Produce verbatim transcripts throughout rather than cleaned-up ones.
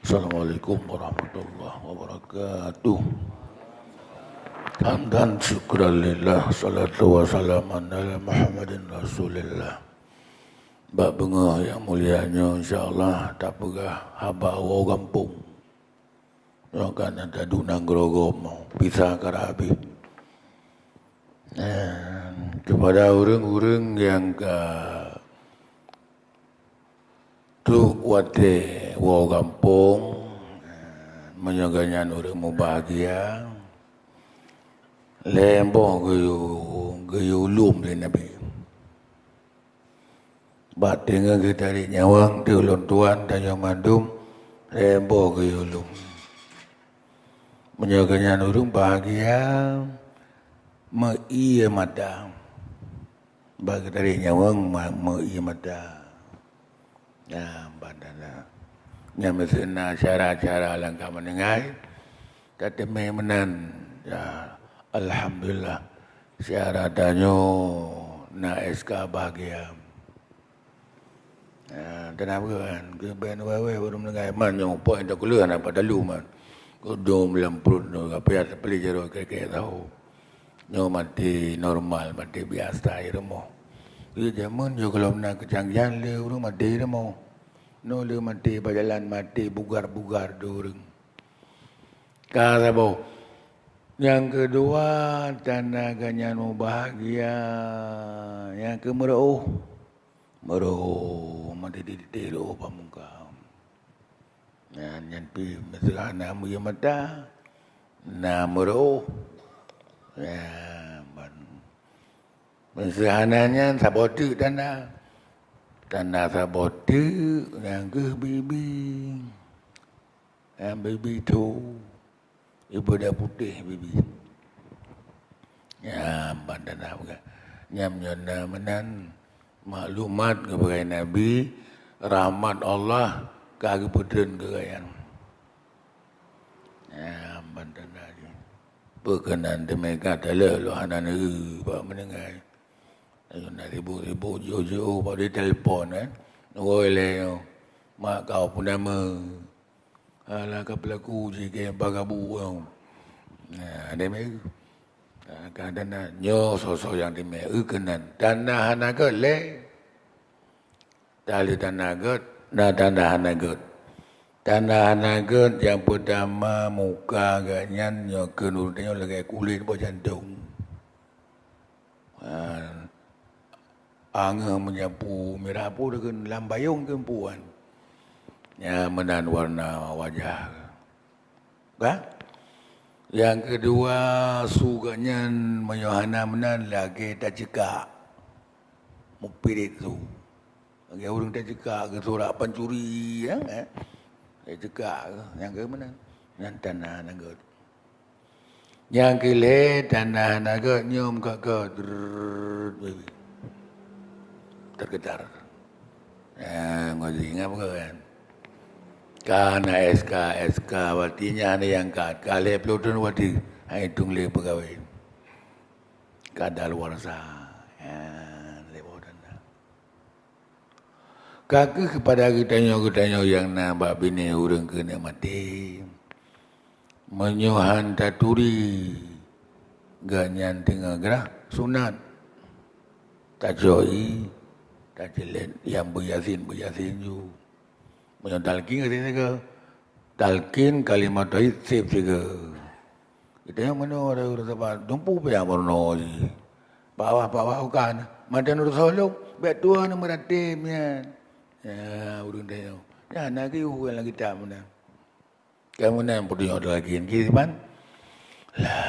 Assalamualaikum warahmatullahi wabarakatuh. Hamdan syukran lillah, salatu wassalamu ala Muhammadin Rasulillah. Bak beungoh nyang mulia nyoe, insya Allah, tapeugah haba woe gampông. Nyoe ka na tadu nanggroe gob, pisah ka habéh. Dan kepada ureuëng-ureuëng nyang ka trok watée woe gampông, meunyoe geuhnyan ureuëng mubahgia, lhée boh geuyue, geuyue lom lé Nabi. Bak teungoh geutarek nyawöng, teuk lôn tuan tanyoe mandum, lhée boh geuyue lom. Meunyoe geuhnyan ureuëng bahgia, meu-ie mata. Bak geutarek nyawöng, ma-, meu-ie mata. Nyan ban tanda. Nyan meuseue na cara-cara lam ka meuninggai, tateumé meunan. Ya, alhamdulillah. Syedara tanyoe na S K bahgia. Ah, teunang beuh kan, keuben wèh-wèh baru meuninggai man nyoe, poh nyang takuleuh hana pat talu man. Kudong lam pruet nyoe, ka piat peuli jaroe kèe-kèe tahu. Nyoe maté normal, maté biasa i rumoh. Di jameun nyoe gohlom na keucanggihan lé ureuëng maté i rumoh. Nyoe lé maté bak jalan, maté bugar-bugar di ureuëng. Ka saboh. Nyang keudua, tanda geuhnyan mubahgia, nyang keu meureuôh. Meureuôh, meudidih-didih reuôh pamungkam. Nyan, nyan pih meuseuhana meuié mata, na meureuôh. Ya, ban. Meuseuhana nyan saboh teuk tanda. Tanda saboh teuk nyang keuh bibi. Nyang bibi tho. Ibeudôh putéh bibi. Nyan ban tanda peugah. Nyan meunyoe na meunan maklumat keubeurangkat Nabi, rahmat Allah ka geupeutreun keu gobnyan. Nyan ban tanda jih. Peu keunan teumé ka taleuh lôn hana neueu bak meuninggai. Ayo na sibuk-sibuk jiôh-jiôh bak di telepon, eh. Woi lé nyoe. Mak kau pun nama. Alah ka peulaku jih keu bagabu nyoe. Nah, ada mé. Nah, kadang na nyoe soe-soe nyang teumé eu keunan. Tanda hana gét lé. Tali tanda gét, na tanda hana gét. Tanda hana gét nyang peutama muka geuhnyan nyoe keu ureuëng tanyoe lagée kulét boh jantong. Ha, angeuh meunyapu mirah pu deukeuh lam bayong keu puan. Nyan meunan warna wajah. Kan? Nyang keudua, su geuhnyan meunyoe hana meunan lagée tacekak. Mupirit su. Lagée ureuëng tacekak keu surak pancuri, ya, eh? Tacekak keu, nyang keu meunan. Nyan tanda hana gét. Nyang keu lhée tanda hana gét nyoe ka, ka, drrrr, tergetar. Eh, ngon ingat bukan? Ka na S K, S K, berarti nyan ada nyang kat. Ka lhée ploh thon berarti hai tueng lé peugawée. Kadaluwarsa. Eh, lhée boh tanda. Ka keuh keupada geutanyoe-geutanyoe nyang na bak binéh ureuëng keuneuk maté. Meunyoe han taturi geuhnyan teungoh grah sunat, tacok ié, taceulet nyang beuyasin, beuyasin ju. Meunyoe talkin ka sigoe, talkin kalimat tauhid seb sigoe. Geutanyoe meunyoe ada ureuëng sapat dumpu pih nyang meurunoe jih. Pak wah, pak wah, ukan. Mantong ureuëng soe lom, bék tuan meuraté nyan. Ya, ureuëng tanyoe. Nyan na geuh ureuëng lagée that meunan. Kamoe nan peuduek lagée nyan, kiban? La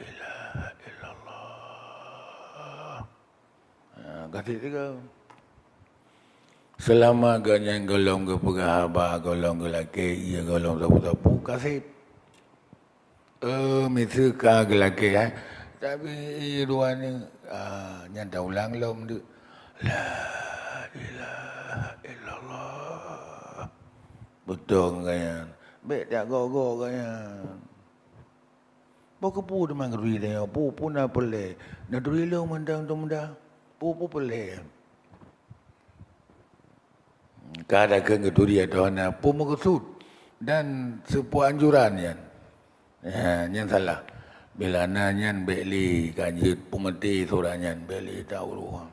ilaha illallah. Ha, gaséh sigoe. Seulama geuhnyan gohlom geupeugah haba, gohlom geulakée ié, gohlom sapeue-sapeue, ka seb. Eh, miseue ka geulakée, eh. Tapi ié dua ni, ah, nyan taulang lom deuk. La ilaha illallah. Beutôi ngon gobnyan. Bék jak go-go gobnyan. Boh keupeue teuma geuturi tanyoe, peue-peue na peureulée. Neuturi lôn mantong teuma dah. Peue-peue peureulée. Ka dakeueng geuturi ateueh na peue meukeusut. Dan seupôt anjuran nyan. Ya, nyan salah. Bila na nyan bék lé ka jeuet peumeute surat nyan, bék lé ta ureuëng.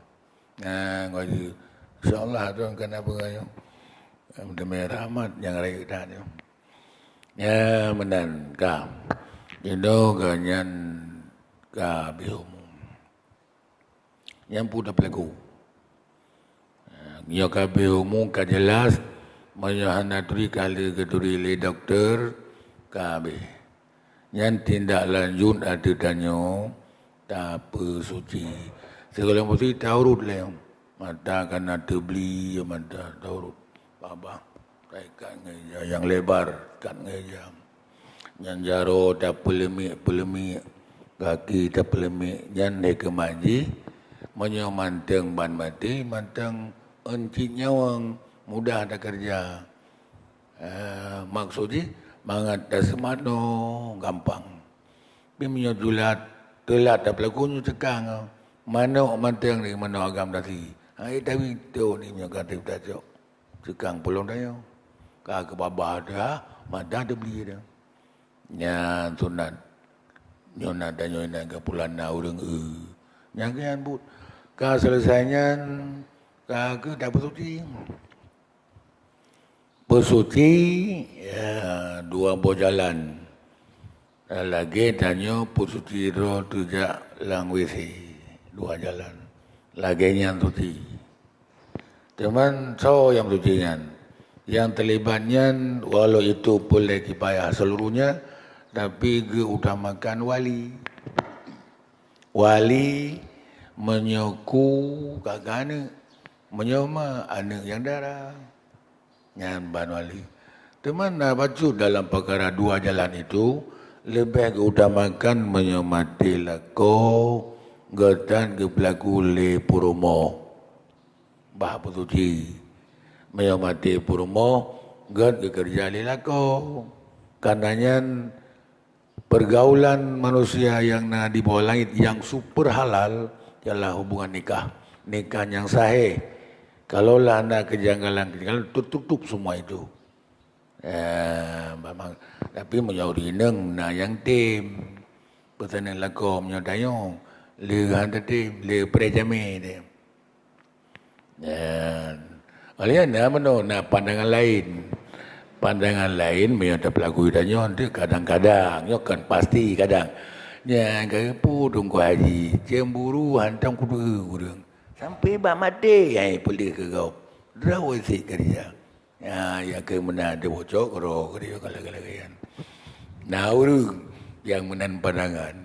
Nah, ngon jih, insya Allah, Tuhan keuneuk peugah nyoe. Meuteumé rahmat nyang rayeuk that nyoe. Ya, meunan ka. Jinoe geuh nyan ka habéh umu. Nyang peue tapeulaku. Nyoe ka habéh umu ka jeulaih, meunyoe hana turi ka lheueh geuturi lé dokto, ka habéh. Nyan tindak lanjut ateueh tanyoe tapeusuci. Sigohlom peusuci taurot lé. Mata ka na teubli, mata taurot. Babah taikat ngon ija nyang lebar, ikat ngon ija. Nyan jaroe tapeuleumiek-peuleumiek, gaki tapeuleumiek, nyan hikmah jih. Meunyoe mantong ban maté, mantong euncit nyawöng, mudah takeureuja. Eh, maksud jih, mangat taseumat nyoe gampang. Tapi meunyoe teulat, teulat tapeulaku nyoe ceukang, manök mantong di manök agam tasi. Hai tawi tôh ni meunyoe ka teucok. Ceukang pulang tanyoe. Ka keu babah dah, mata teubli dah. Nyan sunat. Nyoe na tanyoe inan keu pulan na ureuëng eu. Nyang keu nyan buet. Ka selesai nyan, ka keu tapeusuci. Peusuci, ya, dua boh jalan. Lagée tanyoe peusuci droe teujak lam W C, dua jalan. Lagée nyan suci. Teuma soe nyang suci nyan? Nyang teulibat nyan, walau itu peureulée kifayah seuluruhnya, tapi geuutamakan wali. Wali meunyoe ku ka keu aneuëk, meunyoe ma aneuëk nyang dara. Nyan ban wali. Teuma na bacut dalam peukara dua jalan itu, leubeh geuutamakan meunyoe maté lakoe, geutan geupeulaku lé peurumoh. Bah peusuci. Meunyoe maté peurumoh, gét geukeureuja lé lakoe. Kareuna nyan, pergaulan manusia nyang na di bawah langét nyang super halal ialah hubungan nikah. Nikah nyang sahih. Kalaulah na kejanggalan-kejanggalan, tertutup semua itu. Eh, memang, tapi meunyoe ureuëng inong na nyang tem. Peusanan lakoe meunyoe tanyoe, le han tatem, le preh jamé tem. Nyan. Oleh na meunoe na pandangan laén. Pandangan laén meunyoe tapeulaku tanyoe tu kadang-kadang, nyoe kan pasti kadang. Nyan ka geupeu Teungku Haji, cemburu hantom kudeue ureuëng. Sampai bak maté, hai peuleueh keu gob. Droe cit keureuja. Ya, ya keu meunan dibocok keudroe keudroe ka lagée-lagée nyan. Na ureuëng nyang meunan pandangan.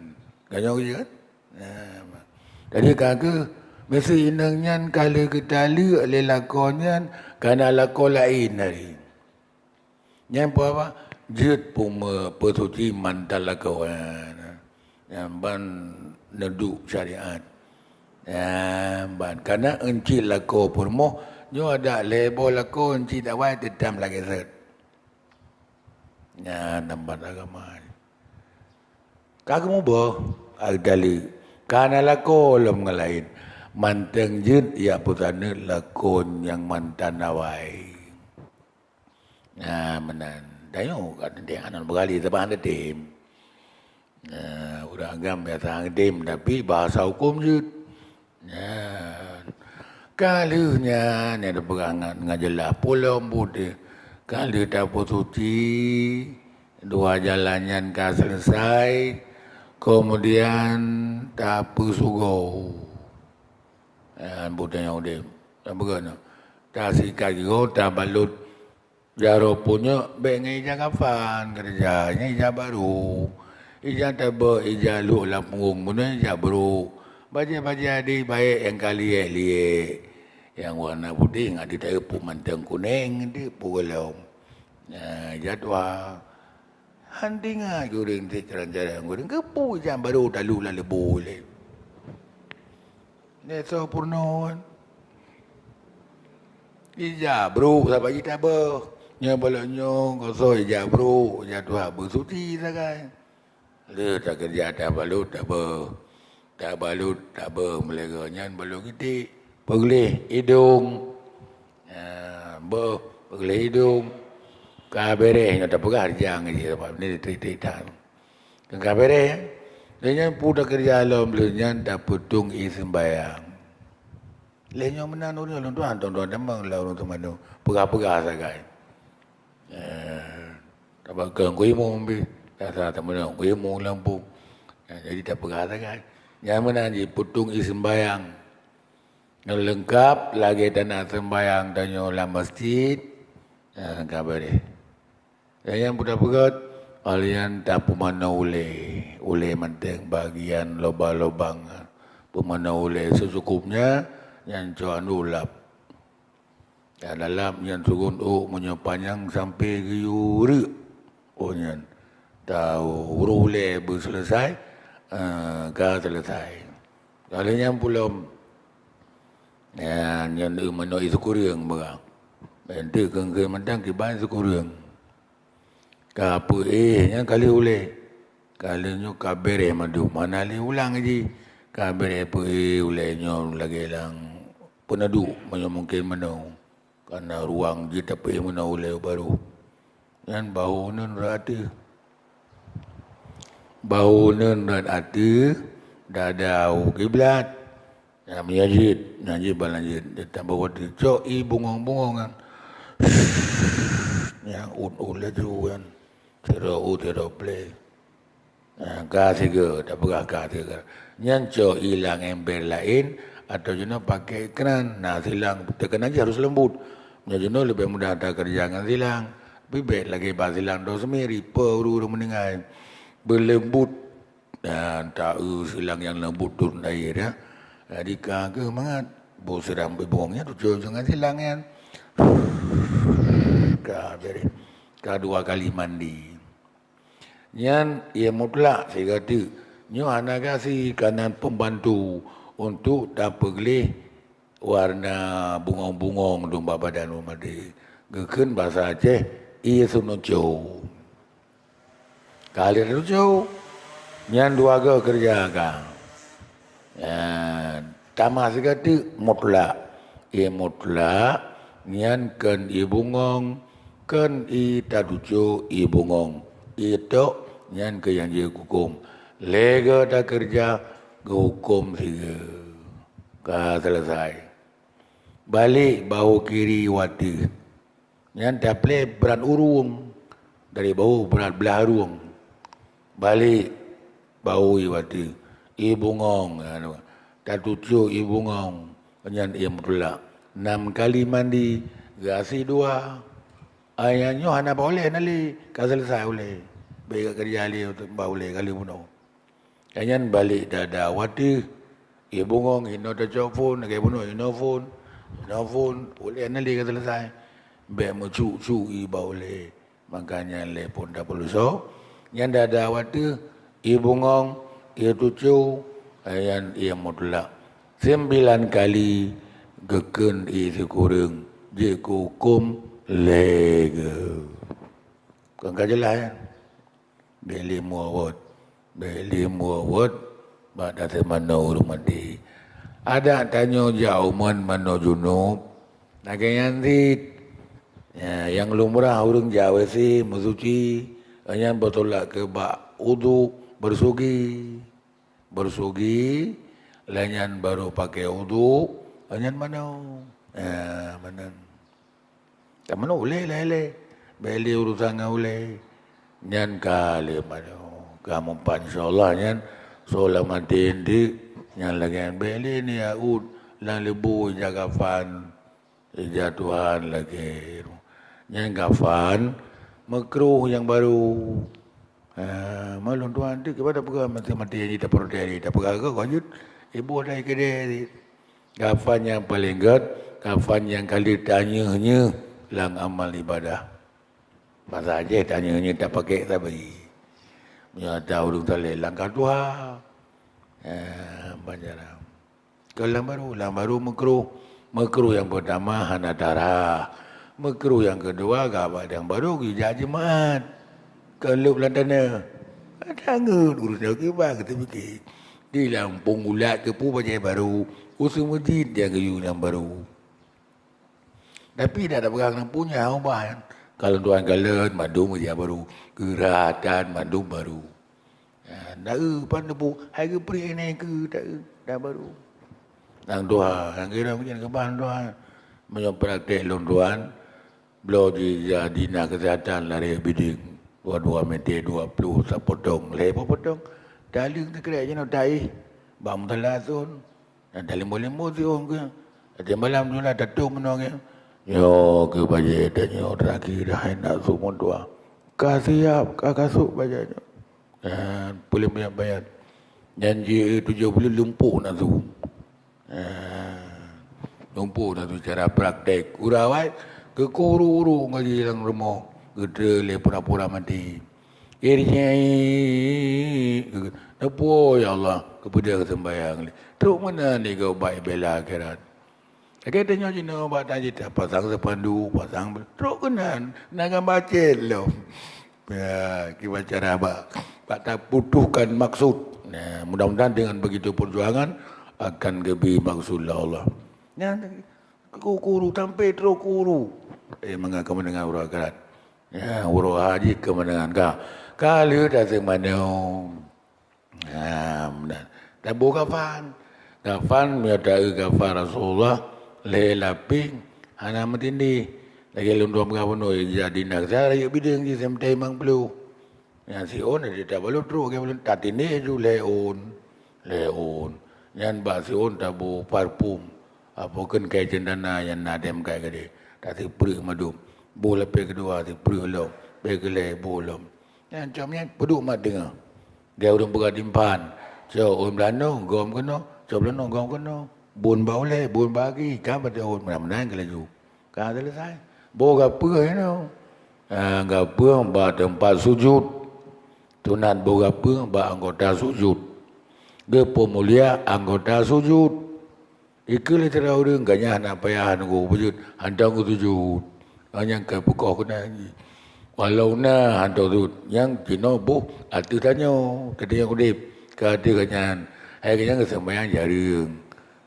Ka nyoe kan? Nah, jadi ka keuh, meusé inong nyan ka lheueh geutaleuek lé lakoe nyan, ka na lakoe laén hari. Nyan peue haba? Jeuet peume-, peusuci mantan lakoe nyan. Nyan ban neuduek syariat. Nyan ban. Kana euncit lakoe peurumoh, nyoe adak lhée boh lakoe euncit awai teutam lagée sot. Nyan nambat agama. Ka geumuboh, ai daleuek. Ka na lakoe lom ngon laén. Mantong jeuet jak peusaneut lakoe nyang mantan awai. Nah, meunan. Tanyoe ka teuntang aneuk meugali teubang teutem. Nah, ureuëng agam biasa teutem, tapi bahasa huköm jeuet. Nyan. Ka lheueh nyan, nyang teupeugah ngon, ngon jeulaih pulo buet, ka lheueh tapeusuci, dua jalan nyan ka selesai, keumudian tapeusugoe. Nyan buet nyang udeb. Nyang peugah nyoe, tasikat gigoe, tabalot Jaroe punyok bék ngon ija kafan keureuja, nyan ija barô. Ija tabeuet, ija lhok lam punggong bunoe ija brôk. Bajée-bajée adé baék nyang ka liek-liek, nyang warna putéh ngon adé taeu peue mantong kunéng, adé peue gohlom. Nah, ija tuha. Han teuingat keu ureuëng teucarang-carang ureuëng, keupeue ija barô talhok lam leubô lé. Nyoe soe peurunoe nyan? Ija brôk saban jih tabeuet. Nyoe balok nyoe, gosoe ija brôk, ija tuha beusuci sagai. Lheueh takeureuja tabalot tabeuet. Tabalot tabeuet, meulagée nyan balot geutik. Peugleh idong. Nya, beuh, peugleh idong. Ka beureh nyoe tapeugah rejang jih, sabab ni trik-trik that. Ka beureh, lheueh nyan peue takeureuja lom lheueh nyan tapeutong ie seumbayang. Lheueh nyoe meunan ureueng lôn tuan, tuan-tuan tamong lom ureueng teumanoe, peugah-peugah sagai. Eh, tabakeu keu imum pih, biasa teumanoe keu imum lam pung. Eh, jadi tapeugah sagai. Nyan meunan jipeutong ie seumbayang. Ngon leungkab lagèe tanda seumbayang tanyoe lam masjid, eh, ka beureh. Nyang peugah-peugah, alian tapeumanoe ulèe, ulèe mantong bagian lubang-lubang. Peumanoe ulèe secukupnya, nyan cok anu lap. Ya, dalam nyan sugon ôk meunyoe panyang sampai geuyue reuk. Oh nyan. Tahu uroe ulèe beuseuleusoe, eh, ka seuleusoe. Ka lheueh nyan pulom. Ya, nyan manoe ie sikureueng beuga. Enteuk keu-keu mantong kiban sikureueng. Ka peuéh nyan ka lheueh ulèe. Ka lheueh nyoe ka beureh mandum, hana lé ulang jih. Ka beureh peuéh ulèe nyoe lagèe lam peuneudok meunyoe mungken meunoe. Kana ruang jih tapeuéh meunoe ulèe barô. Nyan bahu uneun rot ateueh. Bahu uneun rot ateueh, dada u kiblat. Nyan meunyoe jeuet, nyan jih balanjeuet. Dia tambah watèe cok ie bungong-bungong nyan. Nyang ut-ut laju nyan. Sidroe ut, sidroe plè. Nah, ka sigoe, tapeugah ka sigoe. Nyan cok ie lam ember laén, atau jinoe pakai kran. Nah, silang teukeunang jih harus leumbut. Nyan jinoe leubeh mudah takeureuja ngon silang. Tapi bèk lagèe bak silang do seumiri, peue ureueng-ureueng meuninggai. Beuleumbut. Dan taeu silang nyang leumbut turun air, ya. Jadi ka geuh mangat. Boh sirang bubong nyan tujoh ngon silang nyan. Ka beureh. Ka dua kali mandi. Nyan ie mutlak sigoe teuk. Nyoe hana gasien, ka nan pembantu untuk tapeugleh warna bungong-bungong dum bak badan ureueng maté. Geukheun basa Aceh, ie seunuco. Ka lheueh seunuco, nyan dua goe keureuja ka. Nyan, tamah sigoe teuk mutlak. Ie mutlak, nyan kon ie bungong, kon ie tatuco ie bungong. Ie tok, nyan keuh nyang jeuet huköm. Lhèe goe takeureuja, geuhuköm sigoe. Ka seuleusoe. Balek bahu kiri u ateueh. Nyan taplè brat ureueng, dari bahu brat blah ureueng. Balek bahu ie u ateueh. Ie bungong, anu, tatuco ie bungong, nyan ie mutlak. Nam kali mandi, gasien dua. Ai nyoe hana bak ulèe, hana lé, ka seuleusoe ulèe. Bèk geukeureuja lé bak ulèe, ka lheueh bunoe. Nyan balek dada u ateueh, ie bungong, inoe tacok phôn, lagèe bunoe inoe phôn, inoe phôn, ulèe hana lé ka seuleusoe. Bèk meucuk-cuk ie bak ulèe. Makanya lé phôn tapeuleusok. Nyan dada u ateueh, ie bungong, ie tuco, nyan ie mutlak. Sembilan kali geukheun ie sikureueng, jeuet keu huköm lhèe goe. Kon ka jeulaih, ya? Bèk lé meuwot, bèk lé meuwot bak dasé manoe ureueng maté. Adak tanyoe jak u meu'en manoe junub, lagèe nyan cit. Ya, nyang lumrah ureueng jak W C meusuci, nyan beutulak keu bak udhu, beusugi. Beusugi, lheueh nyan barô pakai udhu, lheueh nyan manoe. Ya, meunan. Ka meunoe ulèe lhèe-lhèe. Bèk lé urusan ngon ulèe. Nyan ka lheueh manoe. Ka meupat, insya Allah nyan. Soe lam até eunteuk, nyan lagèe nyan. Bèk lé niat ut lam leubeh ija kafan. Ija Tuhan lagèe. Nyan kafan, meukruh nyang barô. Ha, malôn tuan tu, kiban tapeugah maté-maté jih taprotes, tapeugah keu kajut. Iboh dai keudè cit. Kafan nyang paleng gèt, kafan nyang ka lheueh tanyeuh-nyeuh lam amal ibadah. Basa Aceh tanyeuh-nyeuh tapakèk sabe. Meunyoe ata ureueng saleh langkah tuha. Eh, banyak lah. Keu lam barô, lam barô meukruh. Meukruh nyang peutama hana tarah. Meukruh nyang keudua, gabak nyang barô geujak jeumaat. Keu lheueh lam tanoh. Tanggôt ureueng nyoe kiban geuteupiké. Di lam phôn gulat keupeue bajèe barô, u seumeujid nyang geuyue nyang barô. Tapi dak tapeugah keunan punya ubah nyan. Kalau tuan kalon mandum ija baru, keuratan mandum baru. Ya, dak eu pan teupeu hai geupri ini keu tak eu dah baru. Nang tuha, nang kira mungkin keban tuha. Meunyoe praktek lôn tuan, bloe jih ija dinas kesehatan lari biding dua dua meter dua puluh sapotong, lhèe potong. Taleueng teukrek jinoe taih, bak musala thon. Dan talimbo-limbo siôn keu. Até malam tu lah tatom meunoe keu. Nyoe keu bajèe tanyoe terakhir dah hai nak seumeudua. Ka siap, ka kasôk bajèe nyoe. Dan puléh banyak-banyak. Janji tujoh buleuen lumpoh na su. Lumpoh na su cara praktek. Urawai keu kuru-kuru ngaji lam rumoh. Geutrön lé pura-pura maté. Irji'i, neupuwoe, ya Allah, keupeue teuseumbayang lé. Trok meunan lé gob bak bela akhirat. Lagèe tanyoe jinoe bak tajih tapasang seupanduk, pasang bel-, trok keunan, na gamba cit lom. Ya, kiban cara bak, bak taputuhkan maksud. Nah, mudah-mudahan dengan begitu perjuangan akan geubri maksud lé Allah. Nyan, kuru-kuru, sampoe trok kuru. Eh, mangat kamoe deungon uroe akhirat. Ya, uroe haji keumeunangan ka. Ka lheueh taseumanoe. Ha, meunan. Taboh kafan. Kafan, meunyoe ta-eu kafan Rasulullah, lhèe lapéh, hana meutindéh. Lagèe lôn tuan peugah bunoe, ija dinas, saya rayeuk bideueng jih, seumeutée limong ploh. Nyang siôn, ada tabalot trok, lagèe lôn tatindéh laju lhèe ôn. Lhèe ôn. Nyan bak siôn taboh parfum. Apoh kheun kayèe cendana nyang na dèm kai keudéh. Taseupreuh mandum. Boh lapéh keudua seupreuh lom. Lapéh keulhèe boh lom. Nyan com nyan peuduek mat teungoh. Gaya ureueng peugah timphan. Cok ôn blah noe, gom keunoe. Cok blah noe, gom keunoe. Bôn bak ulèe, bôn bak gaki. Ka batèe ôn meunan-meunan keu laju. Ka seuleusai. Boh gapeue inoe. Ah, gapeue bak teumpat sujud. Sunat boh gapeue bak anggota sujud. Geupeumulia anggota sujud. Ikeu lé sidroe ureueng, gobnyan hana payah nunggu beujeuet, hantom geusujud. Nyang ka peukoh keunan jih. Walau na hantom sujud, nyang jinoe boh ateueh tanyoe, teuh nyang udép, ka ateueh gobnyan. Hai gobnyan geuseumbahyang jareueng.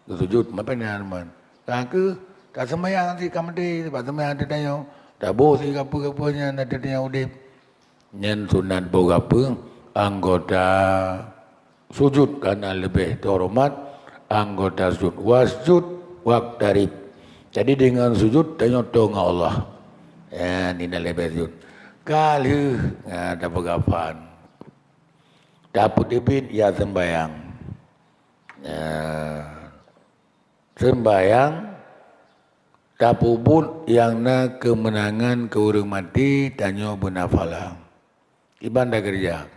Geusujud, mapai na man. Ka keuh, taseumbahyang cit ka maté, sabab seumbahyang ateueh tanyoe. Taboh cit gapeue-gapeue nyan ateueh tanyoe udép. Nyan sunat boh gapeue, anggota sujud, karena leubeh teuhoreumat anggota sujud. Wasjud waqtarib. Jadi, deungon sujud, tanyoe toe ngon Allah. Ya, nina leubeh sujud. Ka lheueh, ya, tapeugafan. Tapeuteubiet, ya, seumbahyang. Ya. Seumbahyang, tapeubuet nyang na keumeunangan keu ureueng maté, tanyoe beuna pahala. Kiban takeureuja.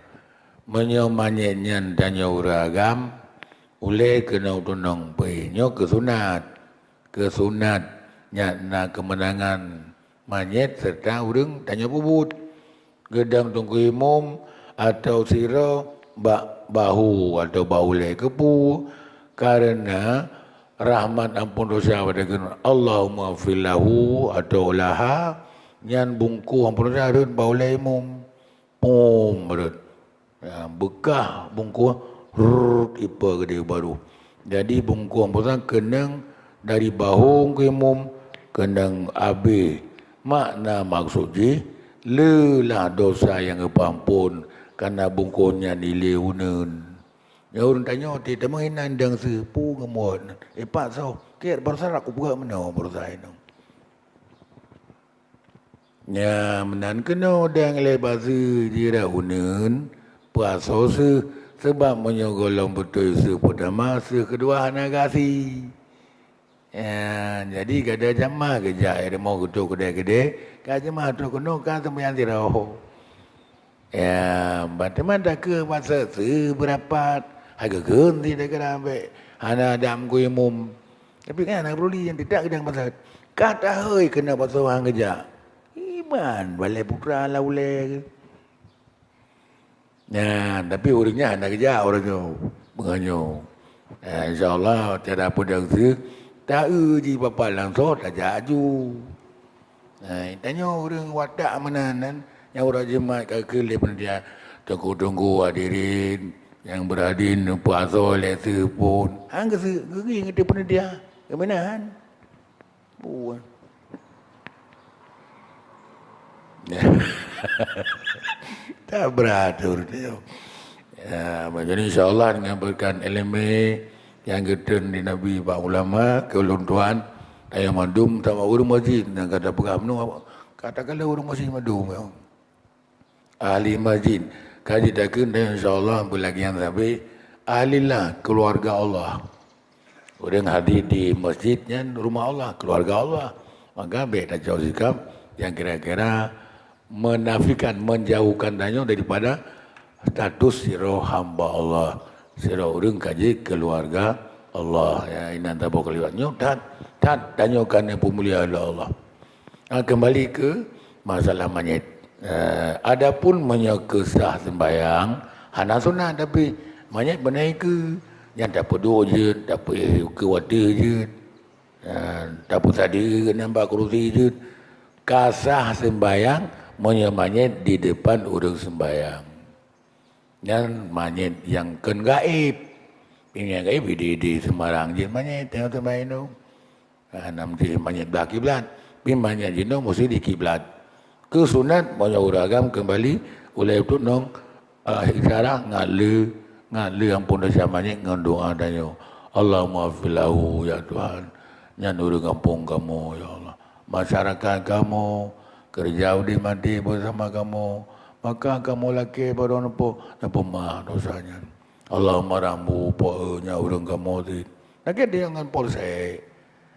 Meunyoe manyét nyan tanyoe ureueng agam, ulèe keunoe tunong peuéh. Nyoe keu sunat. Keu sunat, nyan na keumeunangan manyét seureuta ureueng tanyoe peubuet. Geudong teungku imum atau sidroe bak bahu atau bak ulèe. Keupeue? Kareuna rahmat amphon desya bak takheun, "Allahummaghfir lahu" atau "laha", nyan bungkôh amphon desya rhot bak ulèe imum. Pom rhot. Ya, beukah bungkôh, rrrrt, ipe keudéh baru. Jadi, bungkôh amphon desya keunong dari bahu keu imum, keunong abéh. Makna maksud jih, le lah desya nyang geupeuamphon, kareuna bungkôh nyan ilée uneuen. Nyoe ureueng tanyoe, ti tameuh inan dang seuh, peue geumuet. Eh, pat soe, kèe baroesa kupeugah meunoe baroesa inong. Nyan meunan keunoe dang lé baseue jira uneuen, puasoe seuh, sabab meunyoe gohlom beutôi seuh peutama, seuh keudua hana gasi. Ya, jadi kada jamah geujak, eh, rumoh geutoh keudè-keudè, ka jamah troh keunoe ka seumbahyang sidroe. Ya, ban teuma takheun masa seubeurapat, hai geukheun di daerah bèk hana dam ku imum. Tapi kan hana peuruli nyang tidak geudang masa. Ka tahôi keunoe pasoe han geujak. Iman balè putra la ulèe. Nah, tapi ureueng nyan hana geujak ureueng nyoe. Beungoh nyoe. Nah, insya Allah cara peudong seuh taeu jih bapak langsung tajak aju. Hai, tanyoe ureueng watak meunan nyan, nyang uroe Jumat ka kheun lé panitia, "Teungku-teungku hadirin nyang beurhadir neupeuasoe lé seuh phon." Han geuseuh, geuri ngon panitia. Keuminan. Buah. Tak beratur dia. Ya, jadi insya Allah dengan berkat ilmu yang geutreun di Nabi bak ulama, keu ulôn tuan, ayah mandum sama ureuëng masjid, dan kata peugah menu, katakanlah ureuëng masjid mandum. Ya. Ahli masjid, kaji takheun dan insya Allah beulagian sabe ahli lah keluarga Allah. Ureuëng hadir di masjid nyan rumah Allah, keluarga Allah. Maka bèk tacok sikap yang kira-kira menafikan, menjauhkan tanyoe daripada status sidroe hamba Allah, sidroe ureuëng ka jeuet keuluwarga Allah. Ya, inan tabôh kalimat nyoe that, that tanyoe ka neupeumulia lé Allah. Ha, keumbali keu masalah manyét. Eh, adapun meunyoe keu sah seumbahyang, hana sunat, tapi manyét beuna ikeue. Nyan tapeuduek jeuet, tapeuikeue watèe jeuet. Eh, tapeusadeue nyan bak kurusi jeuet. Ka sah seumbahyang meunyoe manyét di depan ureuëng seumbahyang. Nyan manyét nyang kheun gaéb. Nyang gaéb di, di seumbarang jeuet manyét, tengok teumanyét tu. Ah, nam jih manyét blah kiblat. Pi manyét jinoe musti di kiblat. Keu sunat, meunyoe ureuëng agam keumbali, ulée tunong, ah, isyarat ngat le, ngat le amphon desya manyét ngon doa tanyoe. Allahumma ighfir lahu, ya Tuhan. Nyan ureuëng gampông kamoe, ya Allah. Masyarakat kamoe, keureuja udeb maté beusama kamoe. Maka kamoe lakée baroe neupeue, neupeumaaf desya nyan. Allahumma rahmu, po, nyan ureuëng kamoe cit. Lagée dia ngon polsek.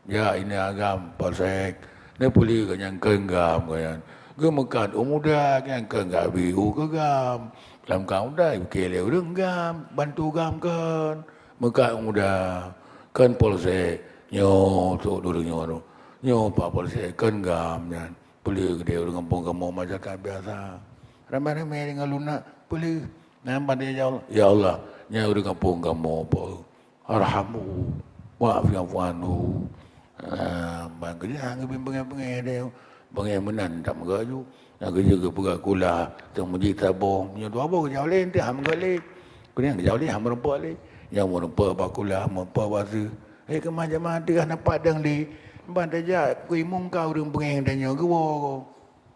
Jak ineuk agam polsek, neupeuleueh geuh nyang kheun gam geuh nyan. Geumeukat u muda nyang kheun gabi u keu gam. Lam ka muda ipiké lé ureuëng gam, bantu gam kheun. Meukat u muda, kheun polsek, nyoe trok ureuëng nyoe. Nyoe pak polsek, kheun gam nyan. Peuleueh geuh deh ureuëng gampông kamoe masyarakat biasa. Ramé-ramé deungon lunak, peuleueh. Nyan ban ya Allah. Ya Allah, nyan ureuëng gampông kamoe, po. Arhamu, wa'fu anhu. Ah, ban keujeuet han geubi beungéh-beungéh deh. Beungéh meunan tam geuju. Nyang keujeuet geupeugah kula, teumeuji saboh. Nyoe dua boh geujaweueb lé, teuh han geuh lé. Keunong geujaweueb lé, han meurumpok lé. Nyang meurumpok bak kula, meurumpok bak su. Eh, keumah jamaah teuh hana padang lé. Ban tajak, kui mungka ureuëng beungéh tanyoe geuwoe.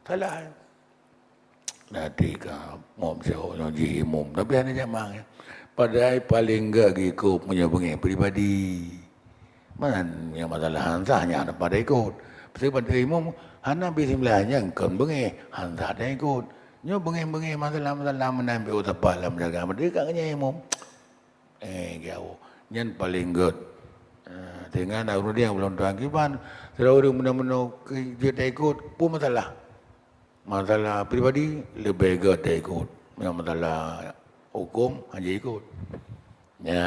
Salah. Nanti ka mom sihok nyoe jih imum, tapi hana jamang, ya. Padahai paleng gét geuikot meunyoe beungéh pribadi. Man nyang masalah han sah nyan hana pada ikot. Pasti pada imum hana bismillah nyang kon beungéh, han sah dah ikot. Nyoe beungéh-beungéh masalah-masalah meunan beu tapah lam jaga merdeka nyan imum. Eh, gao. Nyan paleng gét. Eh, sehingga na ureuëng nyang belom tuan kiban, sidroe ureuëng meunoe-meunoe jeuet ikot, peue masalah? Masalah pribadi leubeh gét taikot. Nyang masalah huköm hana ikot. Nya,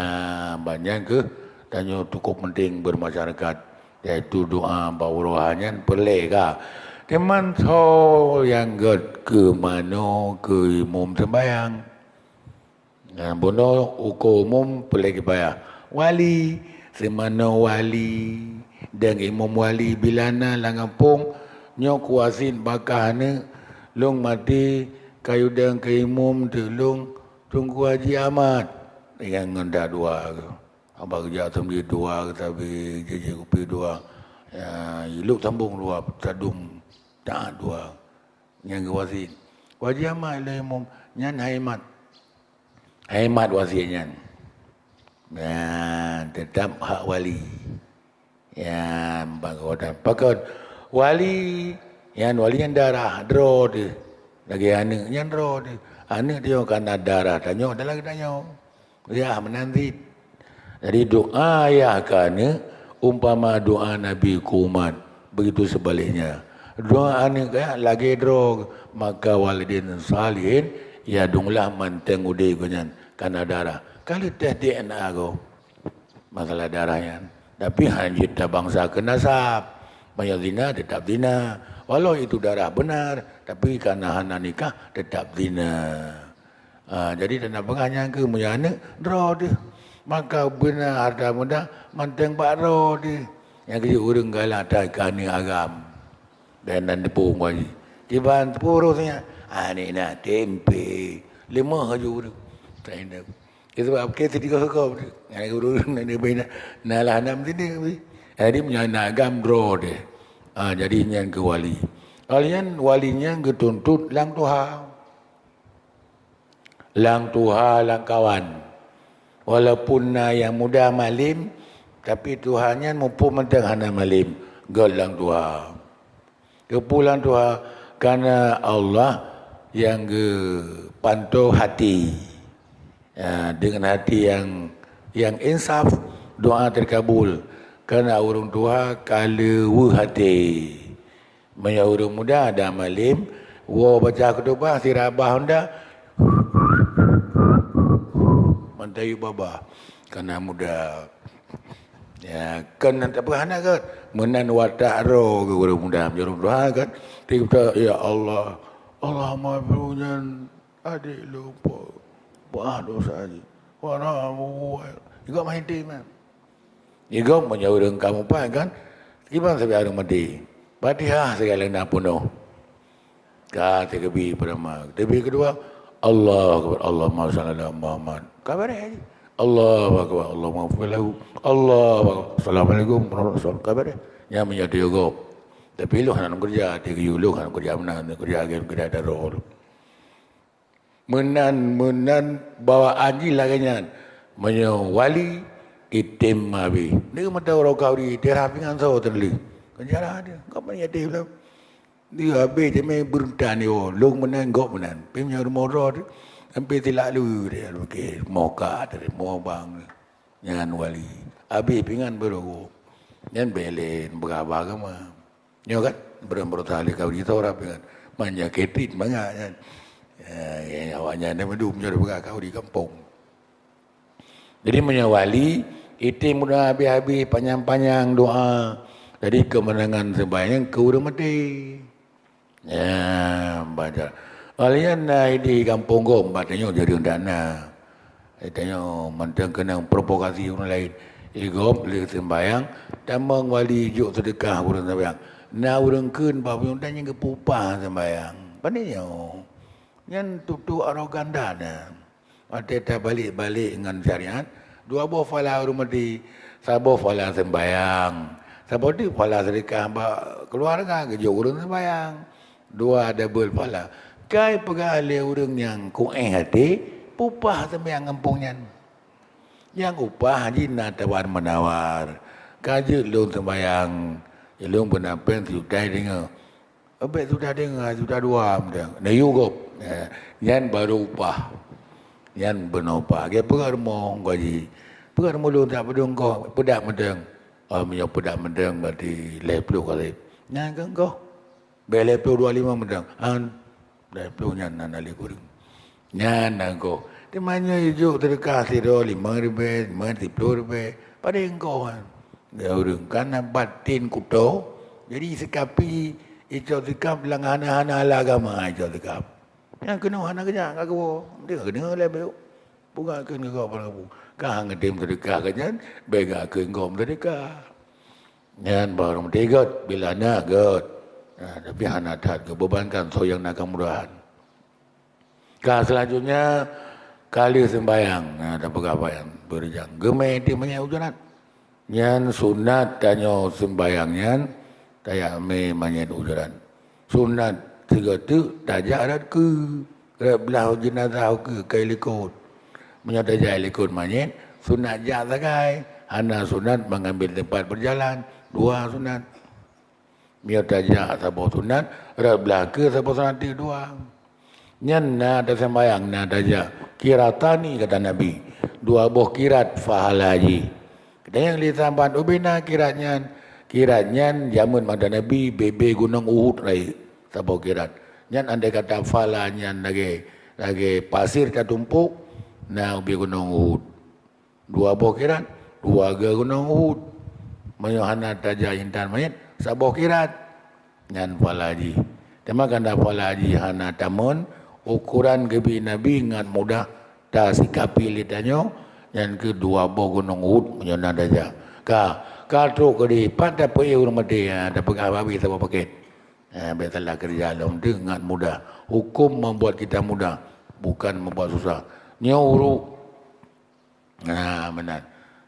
ban nyan keuh tanyoe cukup penting bermasyarakat, yaitu doa bak uroe nyan peureulée ka. Teuma soe nyang gét keu manoe keu imum seumbahyang. Nah, bunoe uko umum peureulée kipayah. Wali, seumanoe wali, dan imum wali bila na lam gampông nyoe kuasin bakah aneuëk, lôn maté kayue dang keu imum teuk lôn, Teungku Haji Ahmad. Ingat ngon dak dua keuh. Haba geujak seumeubeuet dua keuh sabe, jijak kupi dua. Ya, ilok sambong dua, tadum taat dua. Nyang geuwasiet. Wajah mak ilée imum nyan hai mat. Hai mat wasiet nyan. Nyan tetap hak wali. Nyan bangkodan. Pakon wali, nyan wali nyan darah, droe teuh. Lagée aneuëk nyan droe teuh. Aneuëk teuh kana darah tanyoe dan lagée tanyoe. Ya, meunan cit. Jadi doa ayah keu aneuëk umpama doa Nabi keu umat, begitu sebaliknya. Doa aneuëk keu ayah lagée droe, maka waladin salihin, ya donglah manteng udeb geuh nyan kana darah. Ka lheueh teh D N A gob masalah darah nyan. Tapi hana jeuet tabangsa keu nasab. Meunyoe zina tetap zina. Walau itu darah benar, tapi karena hana nikah tetap zina. Ah, jadi tanda peugah nyan keuh meunyoe aneuëk droe teuh. Maka beuna harta benda manteng bak droe teuh. Nyang keuh ureuëng galak that keu aneuëk agam. Dan nan teupeue ngon jih. Kiban teupeue uroe nyan. Aneuëk na tempe. Leumah laju ureuëng. Tak indak. Itu sebab ke tiga hukum. Ngai ureuëng na leubeh na. Na lah nam sini. Jadi meunyoe na agam droe teuh. Ah, jadi nyan keuh wali. Awaknyan wali nyan geutuntot lam tuha. Lam tuha, lam kawan. Walaupun na nyang muda malem, tapi tuha nyan muphom mantong hana malem, göt lam tuha. Keupeue lam tuha? Karena Allah nyang geupantoe hati. Ya, dengan hati yang, yang insaf, doa terkabul. Karena ureuëng tuha ka leuweuh até. Meunyoe ureuëng muda dan malem, woe baca khutubah, sira babah honda, mantayue babah, karena muda. Ya, kan nan tak pernah hana kan? Meunan watak droe keu ureuëng muda, meunyoe ureuëng tuha kan. Tiep-tiep, "Ya Allah, Allah maaf nyan adik lôn, po, bah dosa jih. Wara buet." Igob main tim kan. Igob meunyoe ureuëng ka mupat kan, kiban sabe ureuëng maté. Fatihah segala na peunoh. Ka teukeubie peurtama. Teukeubie keudua, Allahu Akbar, Allahumma shalli ala Muhammad. Ka beureh jih. Allahu Akbar, Allahumma ghfir lahu. Allahu Akbar, Assalamualaikum warahmatullahi wabarakatuh. Ka beureh. Nyan meunyoe teugob. Tapi lôn hana lôn keureuja, teukeuyue lôn hana lôn keureuja meunan, lôn keureuja agam, keureuja daroe lôn. Meunan, meunan bawaan jih lagée nyan. Meunyoe wali, item habéh. Nyoe meuta uroe khauri, teuhah pingan soe teuleueh. Kan cara dia. Kau main yatim lah. Dia habéh jamé beureuntah ni, oh, lôn meunan, gob meunan. Pih meunyoe rumoh droe tu, sampai silak lu dia, okey, moka tadi, moh bang. Nyan wali. Habéh pingan baru gob. Nyan belen, beuraba agama. Nyoe kan, beureun-beureun tali kau di Torah kan. Manja ketrit manga nyan. Ya, ya, awak nyan dah meudum nyoe peugah kau di kampung. Jadi meunyoe wali, item doa habéh-habéh, panyang-panyang doa. Jadi keumeunangan seumbahyang keu ureuëng maté. Ya, baca. Awaknyan na di kampung gob, bak tanyoe jadi dak na. Tanyoe mantong keunong provokasi ureuëng laén. Igob lé seumbahyang, tamong wali jok seudeukah ureuëng seumbahyang. Na ureuëng kheun bak bunoe dan nyang geupeu upah seumbahyang. Pane nyoe? Nyan tutoe arogan that nyan. Watée tabalek-balek ngon syariat, dua boh phala ureuëng maté, saboh phala seumbahyang, saboh teuk phala seudeukah bak keuluwarga geujok ureuëng seumbahyang. Dua double phala. Kai peugah lé ureuëng nyang kuéh até, peu upah seumbahyang gampông nyan. Nyang upah jih na tawar-menawar. Ka jeuet lôn seumbahyang, lôn beuna péng sijuta deungoe. Bék sudah deungoe, sudah dua meudeungoe. Neuyue gob. Eh, nyan baru upah. Nyan beuna upah. Lagée peugah rumoh gaji. Peugah rumoh lôn tak peudong goh, peudak meudeung. Oh, meunyoe peudak meudeung berarti lhée ploh kali. Nyan keu goh. Bék lhée ploh dua lima meudeung. An, lhée ploh nyan na lé kureueng. Nyan na goh. Teuma nyoe ijok seudeukah sidroe limong ribée, limong siploh ribée. Padahai goh kan. Gaya ureuëng kan na batin kuto. Jadi sikapi icok sikap lam hana-hana ala agama icok sikap. Nyang keunoe hana keujak ka geuwoe. Dia keunoe lé beuk. Peugah keu ngon gob. Ka hang tem seudeukah keu nyan, bék gak keu gob seudeukah. Nyan baru meutigot bila na göt. Nah, tapi hana that geubebankan soe nyang na keumudahan. Ka selanjutnya, ka lheueh seumbahyang. Nah, tapeugah bayan beurijang. Geumé di manyét ujoran. Nyan sunat tanyoe seumbahyang nyan, tajak mé manyét ujoran. Sunat sigoe teuk tajak rot keue, rot blah jeunazah keue kai likot. Meunyoe tajak likot manyét, sunat jak sagai. Hana sunat mengambil tempat berjalan. Dua sunat. Meunyoe tajak saboh sunat, rot blah keue saboh sunat teuk dua. Nyan na taseumbahyang, na tajak. Qiratani, kata Nabi, dua boh qirat pahala jih. Kata nyang lé sahabat, ubena qirat nyan. Qirat nyan jameun masa Nabi, bebe gunong Uhud rayeuk saboh qirat. Nyan andai kata pahala nyan lagée, lagée pasir tatumpok, na ubé gunong Uhud. Dua boh qirat, dua geu gunong Uhud. Meunyoe hana tajak intan manyét, saboh qirat. Nyan pahala jih. Teuma kanda pahala jih hana tamon, ukoran geubi Nabi ngat mudah tasikapi lé tanyoe, nyan keuh dua boh gunong Uhud meunyoe na tajak. Ka, ka trok keudeh, pat tapeuéh ureuëng maté, ha, tapeugah babah saboh pakét. Ha, bék salah keureuja lom, deuh ngat mudah. Hukum membuat kita mudah, bukan membuat susah. Nyoe ureuëng Ha, meunan.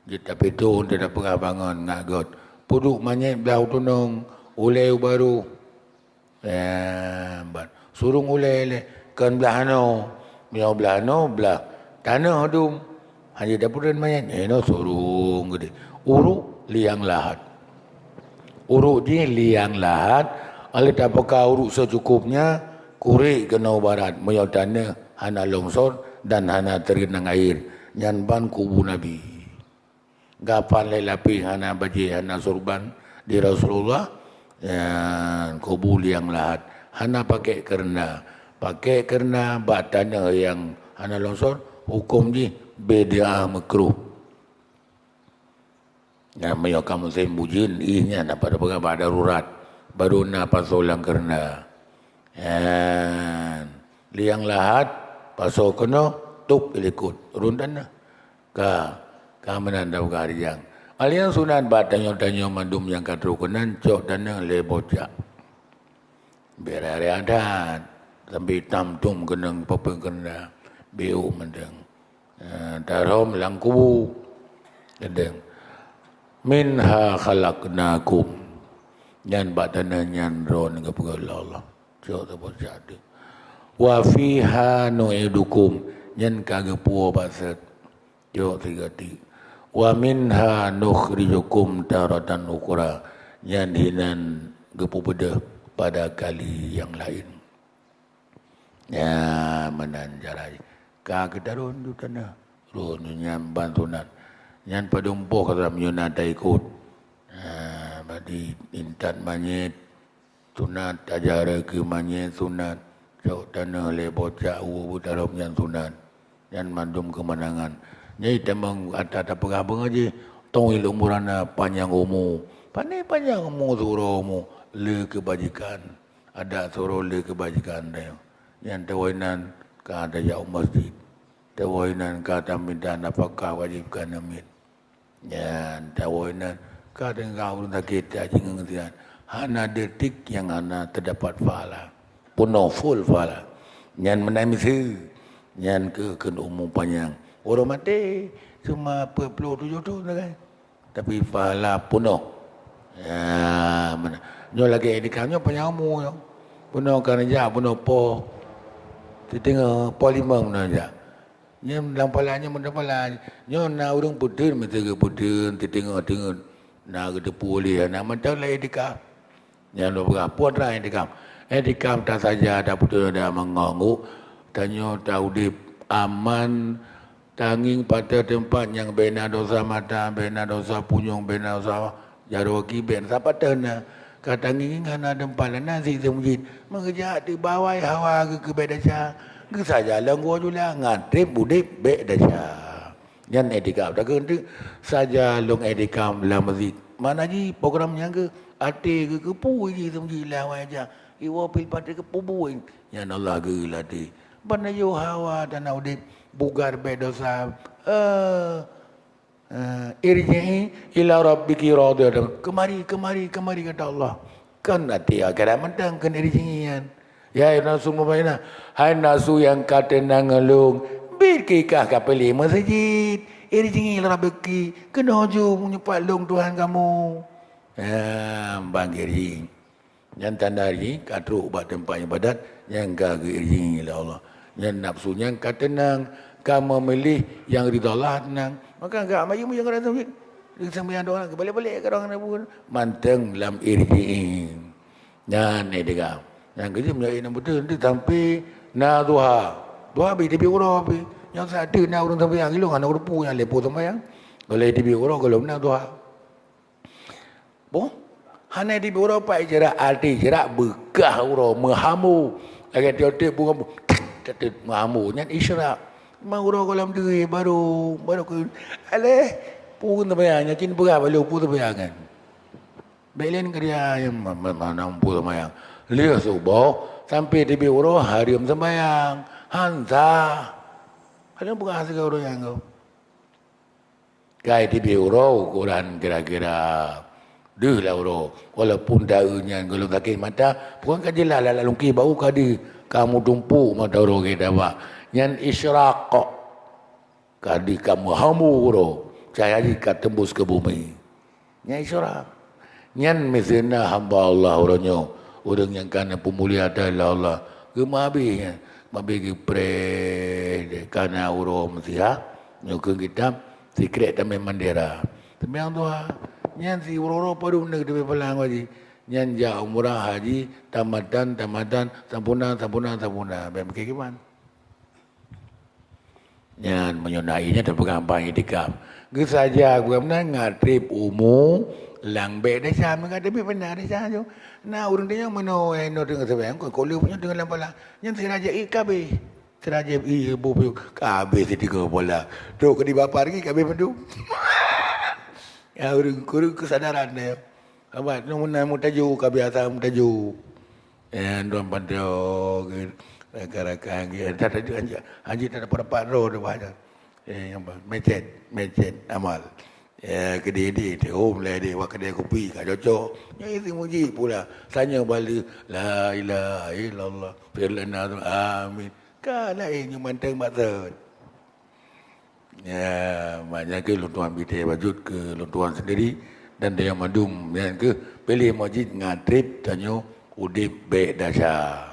Jeuet tapitôn, teupeugah bangon ngat göt. Peuduek manyét blah u tunong, ulée u barô. Eh, ban. Surong ulèe lé. Kon blah anoe. Meunyoe blah anoe, blah tanoh dum. Hana dapeureun manyét. Nyoe surong geude. Uruk liang lahat. Uruk jih liang lahat. Oleh tapeugah uruk secukupnya, kurek keunoe barat. Meunyoe tanoh hana longsor dan hana teureunang air. Nyan ban kubu Nabi. Gapan lé lapéh hana bajèe, hana surban di Rasulullah, nyan kubu liang lahat. Hana pakék keureunda. Pakék keureunda bak tanoh nyang hana longsor, huköm jih bid'ah, makruh. Nyan meunyoe ka musém ujeuen, ih nyan apa tapeugah bak darurat, baru na pasoe lam keureunda. Nyan liang lahat, pasoe keunoe, tôb ilikot, rhôn tanoh. Ka, ka meunan tapeugah rijang. Hal nyang sunat bak tanyoe-tanyoe mandum nyang ka trok keunan, cok tanoh lhèe boh cak. Bèk raya adat, sampoe tam-tum keunong peue-peue keureunda, beuh mantong. Eh, tarhom lam kubu. Keudeueng. "Minha khalaqnakum." Nyan bak tanoh nyan droeneuh geupeugöt lé Allah. Cok saboh cak teuh. "Wa fiha nu'idukum." Nyan ka geupuwoe bak seuet. Cok sigoe teuk. "Wa minha nukhrijukum taratan ukhra." Nyan hinan geupeubeudôh pada kali nyang laén. Nyan meunan cara jih. Ka geutarhon di tanoh. Rhôn nyan ban sunat. Nyan padum boh ka meunyoe na taikot. Ha, berarti intat manyét sunat, tajarah keu manyét sunat. Cok tanoh lhèe boh cak u beutarhom nyan sunat. Nyan mandum keumanangan. Nyan tamong ata tapeugah beungoh jih, teuil umu hana panyang umu. Pane panyang umu siuroe umu, le keubajikan. Adak siuroe le keubajikan tanyoe. Nyan tawoe inan ka tajak u masjid. Tawoe inan ka tamita nafakah wajéb keu aneuk miet. Nyan tawoe inan ka teungoh ureueng sakét tajingeung siat. Hana detik nyang hana teudapat pahala. Peunoh full pahala. Nyan meunan miseue. Nyan keuh kheun umu panyang. Ureueng maté cuma peuet ploh tujoh thon sagai. Tapi pahala peunoh. Ya, meunan. Nyoe lagèe iktikaf nyoe panyang umu nyoe. Peunoh ka neujak, peunoh poh. Siteungoh poh limong peunoh jak. Nyoe lam pahala nyoe meunan pahala. Nyoe na ureueng peuteun, meuteun peuteun, siteungoh teungeut. Na geuteupeue lé, na mantong lagèe iktikaf. Nyan lôn peugah, peue treuk iktikaf. Iktikaf tasaja, taputéh dada meungon geuh. Tanyoe taudép aman, tangieng patéh teumpat nyang bèk na dosa mata, bèk na dosa punyueng, bèk na dosa jaroe gaki, bèk na sapat na. Ka tangieng hana teumpat, na sit seumeujid. Meugeujak teuk bak awai hawa geuh keu bèk desya. Geusaja lôn geuwoe jula, ngon trép udép bèk desya. Nyan iktikaf. Takheun teuk saja lôn iktikaf lam masjid. Makna jih program nyan keuh até geuh keupeue jih seumeujid lam awai jak. Iwoe pil patéh keupeue buet. Nyan Allah geulatih. Ban na yoh hawa dan na udép bugar bèk desya. Eh, eh, "Irji'i ila rabbiki radhiyatan." Keumari, keumari, keumari, kata Allah. Kon até akhirat mantong, kon irji'i nyan. Ya ayyuhan nasu mutmainnah, hai nafsu nyang ka teunang lôn, bit keu kah ka piléh meuseujid. Irji'i ila rabbiki, keunoe ju meunyeumpat lôn Tuhan kamoe. Ha, ban irji'i. Nyan tanda irji'i ka trok bak teumpat ibadat nyang ka geu-irji'i lé Allah. Nyan nafsu nyan ka teunang, ka meumiléh nyang ridha Allah teunang. Maka gak mayu-mayu ngon rasa sempit. Di sambilan doa, balik-balik ka doa ngon mantong lam irji'i. Nyan iktikaf. Nyang keujeuet meunyoe inong beutôi, nanti sampai na duha. Duha bit teubiet uroe pih. Nyang saat na ureueng sambayang, ilong hana ureueng peue nyang leupie sambayang. Kalau teubiet uroe, kalau na duha. Boh, hana teubiet uroe pat isyraq, arti isyraq beukah uroe meuhambo. Lagèe tiep-tiep bunga bu-, meuhambo. Nyan isyraq. Ma uroe goh lom deuh baru, baru keu, aléh, peue sambayang, nyan cit peugah bak lôn peue sambayang nyan. Bèk lé neukarya nyang ma-, ma-, ma-, na peue sambayang. Lheueh suboh sampai teubiet uroe hareuem sambayang. Han sah. Hareuem peugah sigoe uroe nyang goh. Kai teubiet uroe ukuran kira-kira deuh lah uroe. Walaupun taeu nyan gohlom sakét mata, pokok ka jeulaih lam lungki bak u ka deuh, ka meutumpôk mata uroe gét tabak. Nyan isyraq. Ka deuh ka meuhambo uroe, cahya jih ka teumbus keu bumi. Nyan isyraq. Nyan miseue na hamba Allah uroe nyoe, Ureuëng nyang ka na peumulia ata lé Allah, geumeuhabéh nyan, meuhabéh geupreh deh, ka na uroe meusiha, nyoe keuh kitab, sikrek tamé mandera. Seumayang duha, nyan siuroe-uroe padum neuk teubiet pahala ngon jih. Nyan jak umrah haji, tamatan, tamatan, sampurna, sampurna, sampurna. Bék mikir kiban. Nyan meunyoe na ie nyan tapeugah bang iktikaf. Geusaja geupeugah meunan ngat treb umu lam bék desya, meukat teubiet beuna desya nyoe. Na ureuëng teunyong meunoe, eh, noe teungoh seubeng, kon koleuh nyoe teungoh lam pala. Nyan sira jép ie kabéh. Sira jép ie bu piôh kabéh sitiga pala. Trok keu di bapa lagi kabéh mandum. Ya ureuëng kureueng keusadaran nyoe. Sabat nyoe meunan meutaju kabéh asa meutaju. Eh, andong pantai, oh, gitu. Rakan-rakan, gitu. Entah tadi anjak, anjak tak dapat-dapat roh tu banyak. Eh, yang apa? Mecet, mecet amal. Ya, kedai-kedai tu, oh, mulai dia buat kedai kopi, kat cocok. Yang isi muji pula. Sanya bala, la ilaha illallah. Firlana tu, amin. Kan lain nyoe manteng maksud. Ya, maknanya ke lôn tuan bidai bacut ke lôn tuan sendiri dan dia mandum nyan ke pilih masjid ngan treb tanyoe udeb bék desya.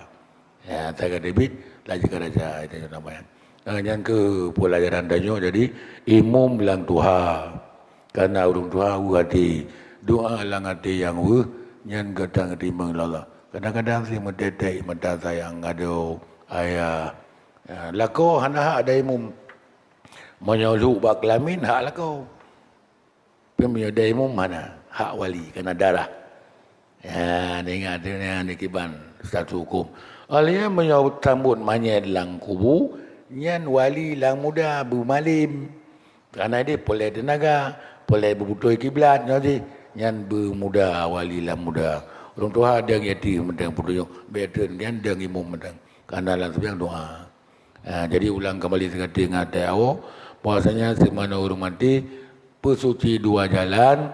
Ya, saya kata bit laju ka desya itu nama ya. Nah, nyan ke pelajaran tanyoe jadi imum lam tuha. Karena ureuëng tuha weuh hati, doa lam hati nyang weuh nyan gata teurimong lé Allah. Kadang-kadang si meutetek mata sayang adoe ayah. Ya, lakoe hana hak ada imum. Meunyoe lhok bak keulamin, hak lakoe. Tapi meunyoe dai imum hana, hak wali, kana darah. Ya, ingat tu nyan dikiban status hukum. Oleh nyan meunyoe sambot manyét lam kubu, nyan wali lam muda beumalém. Kana dia poleh teunaga, poleh beubutôi kiblat nyoe jih, nyan beumalém wali lam muda. Ureuëng tuha dang yatim mantong peutunyok, bék treun nyan dang imum mantong. Kana lam seumayang doa. Ha, jadi ulang kembali seugati ngat awoe, bahwasanya seumanoe ureuëng maté peusuci dua jalan,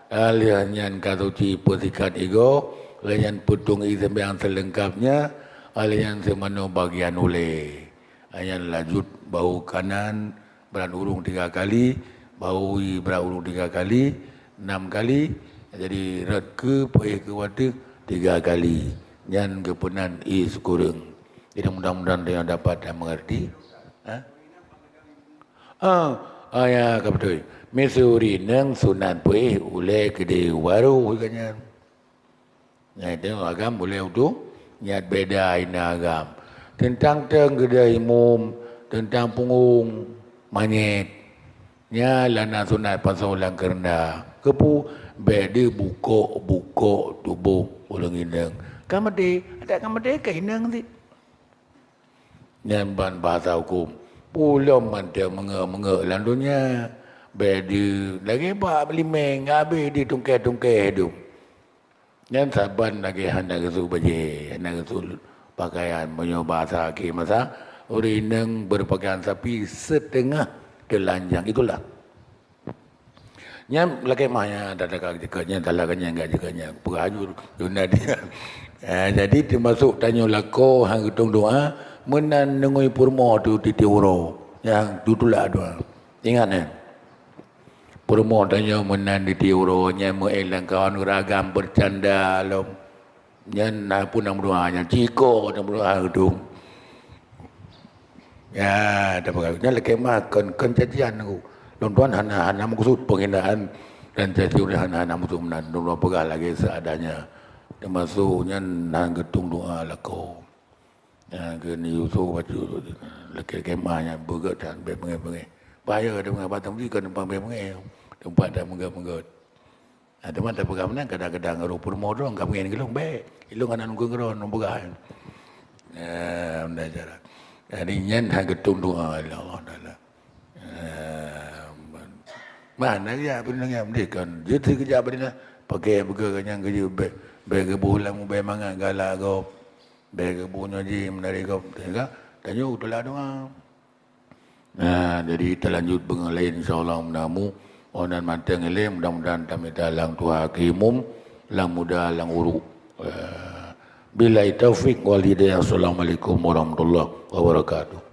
lheueh nyan ka suci peusikat igoe, lheueh nyan peutueng ie seumayang seuleungkapnya, lheueh nyan seumanoe bagian ulée. Nyan lanjut bahu kanan brat ureuëng tiga kali, bahu ie brat ureuëng tiga kali, enam kali, jadi rot keu peuéh keu wateueh tiga kali. Nyan geupeunan ie sikureueng. Jadi mudah-mudahan tanyoe dapat dan mengerti. Ha? Ah, ah, ya, ka beutôi. Miseue ureuëng inong sunat peuéh ulée keudeh waroh geuh nyan. Nah, itu agam ulée uduk, nyan beda inan agam. Teuntang teueng keudeh imum, teuntang punggong manyét. Nyan lana sunat pasoe lam keureunda. Keupeue bék dibukok-bukok tuboh ureuëng inong. Ka maté, adak ka maté ka inong cit. Nyan ban bahasa hukum. Peue lom mantong meungeuek-meungeuek lam donya. Bék di lagée bak limeng habéh ditungkée-tungkée dum. Nyan saban lagée hana geusut bajée, hana geusut pakaian. Meunyoe bahasa akhé masa, ureuëng inong beupakaian sapi siteungoh teulanjang. Itulah. Nyan lakée mah nyan, tata ka jeuet nyan, tala ka nyan, ka jeuet nyan. Peurajur, duna dia. Eh, jadi teumasok tanyoe lakoe han geutong doa, meunan neungui peurumoh tu tieb-tieb uroe. Nyang tutulak doa. Ingat, eh. Peurumoh tanyoe meunan tieb-tieb uroe, nyan meu-éh lam kawan ureuëng agam beucanda lom. Nyan na pun nyang meudoa, nyan ciko nyang meudoa tu. Ya, tapeugah. Nyan lakée mah kon, kon cacian aku. Lôn tuan hana, hana meukeusut penghinaan dan caci ureuëng hana, hana meukeusut meunan. Lôn tuan peugah lagée seadanya. Teumasok nyan na geutong doa lakoe. Ya, keu ni Yusuf bacut lakée-lakée mah nyan beugét dan bék beungéh-beungéh. Bahaya ada meubat teumpat kon teumpat bék beungéh. Teumpat dak meugét-meugét. Nah, teuma tapeugah meunan kadang-kadang roh peurumoh droe ka meu'en keu lôn bék. Ilôn hana nungkon keudroe lôn peugah. Nah, meunan cara. Jadi nyan han geutong doa lé Allah Taala. Nah, mana ya pun nyang meudekan. Jeuet keujak bak dina pakai beugé nyang keujeuet bék, bék geuboh lam ubé mangat galak gob. Bék geuboh nyoe jih meunari gob teuga. Tanyoe teulah doa. Nah, jadi talanjut beungoh laén insya Allah meunyoe mu, oh nan mantong ilée, mudah-mudahan tamita lam tuha keu imum, lam muda, lam uruk. Eh, billahi taufik wal hidayah. Assalamualaikum warahmatullahi wabarakatuh.